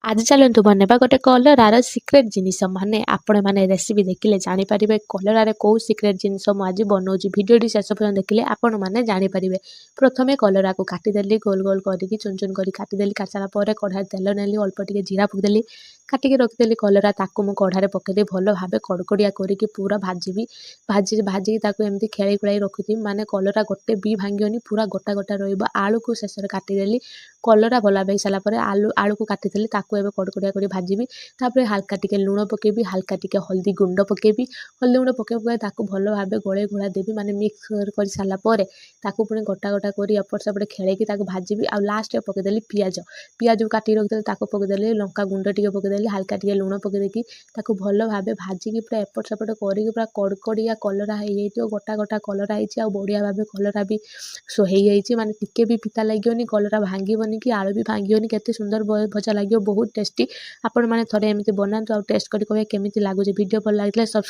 ଆଜି ଚାଲନ୍ତୁ ବନେଇବା ଗୋଟେ କଲରାର ସିକ୍ରେଟ୍ ଜିନିଷ। ମାନେ ଆପଣମାନେ ରେସିପି ଦେଖିଲେ ଜାଣିପାରିବେ କଲରାରେ କେଉଁ ସିକ୍ରେଟ୍ ଜିନିଷ ମୁଁ ଆଜି ବନଉଛି। ଭିଡ଼ିଓଟି ଶେଷ ପର୍ଯ୍ୟନ୍ତ ଦେଖିଲେ ଆପଣମାନେ ଜାଣିପାରିବେ। ପ୍ରଥମେ କଲରାକୁ କାଟିଦେଲି, ଗୋଲ ଗୋଲ କରିକି ଚୁନ ଚୁନ କରି କାଟିଦେଲି। କାଟି ସାରିଲା ପରେ କଢ଼ାରେ ତେଲ ନେଲି, ଅଳ୍ପ ଟିକେ ଜିରା ପକେଇଦେଲି। କାଟିକି ରଖିଦେଲି କଲରା, ତାକୁ ମୁଁ କଢ଼ାରେ ପକେଇଦେଇ ଭଲ ଭାବେ କଡ଼କଡ଼ିଆ କରିକି ପୁରା ଭାଜିବି। ଭାଜି ଭାଜିକି ତାକୁ ଏମିତି ଖେଳେଇ ଖୁଳାଇ ରଖୁଥିବି, ମାନେ କଲରା ଗୋଟେ ବି ଭାଙ୍ଗିବନି, ପୁରା ଗୋଟା ଗୋଟା ରହିବ। ଆଳୁକୁ ଶେଷରେ କାଟିଦେଲି। କଲରା ଭଲ ଭାବେ ହେଇସାରିଲା ପରେ ଆଳୁକୁ କାଟିଥିଲି, ତାକୁ ଏବେ କଡ଼କଡ଼ିଆ କରି ଭାଜିବି। ତାପରେ ହାଲକା ଟିକେ ଲୁଣ ପକେଇବି, ହାଲକା ଟିକେ ହଳଦୀ ଗୁଣ୍ଡ ପକେଇବି। ହଳଦୀ ଗୁଣ୍ଡ ପକେଇ ପକାଇ ତାକୁ ଭଲ ଭାବେ ଗୋଳେଇ ଗୋଳା ଦେବି। ମାନେ ମିକ୍ସ କରି ସାରିଲା ପରେ ତାକୁ ପୁଣି ଗୋଟା ଗୋଟା କରି ଏପଟ ସେପଟ ଖେଳେଇକି ତାକୁ ଭାଜିବି। ଆଉ ଲାଷ୍ଟରେ ପକେଇଦେଲି ପିଆଜ। ପିଆଜକୁ କାଟିକି ରଖିଦେଲି, ତାକୁ ପକେଇଦେଲି। ଲଙ୍କା ଗୁଣ୍ଡ ଟିକେ ପକେଇଦେଲି, ହାଲକା ଟିକେ ଲୁଣ ପକେଇ ଦେଇକି ତାକୁ ଭଲ ଭାବେ ଭାଜିକି ପୁରା ଏପଟ ସେପଟ କରିକି ପୁରା କଡ଼କଡ଼ିଆ କଲରା ହେଇଯାଇଥିବ। ଗୋଟା ଗୋଟା କଲରା ହେଇଛି ଆଉ ବଢ଼ିଆ ଭାବେ କଲରା ବି ହେଇଯାଇଛି। ମାନେ ଟିକେ ବି ପିତା ଲାଗିବନି, କଲରା ଭାଙ୍ଗିବନି କି ଆଳୁ ବି ଭାଙ୍ଗିବନି। କେତେ ସୁନ୍ଦର ଭଜା ଲାଗିବ, ବହୁତ ଟେଷ୍ଟି। ଆପଣମାନେ ଥରେ ଏମିତି ବନାନ୍ତୁ ଆଉ ଟେଷ୍ଟ କରି କହିବେ କେମିତି ଲାଗୁଛି। ଭିଡ଼ିଓ ଭଲ ଲାଗିଥିଲେ ସବସ୍କ୍ରାଇବ୍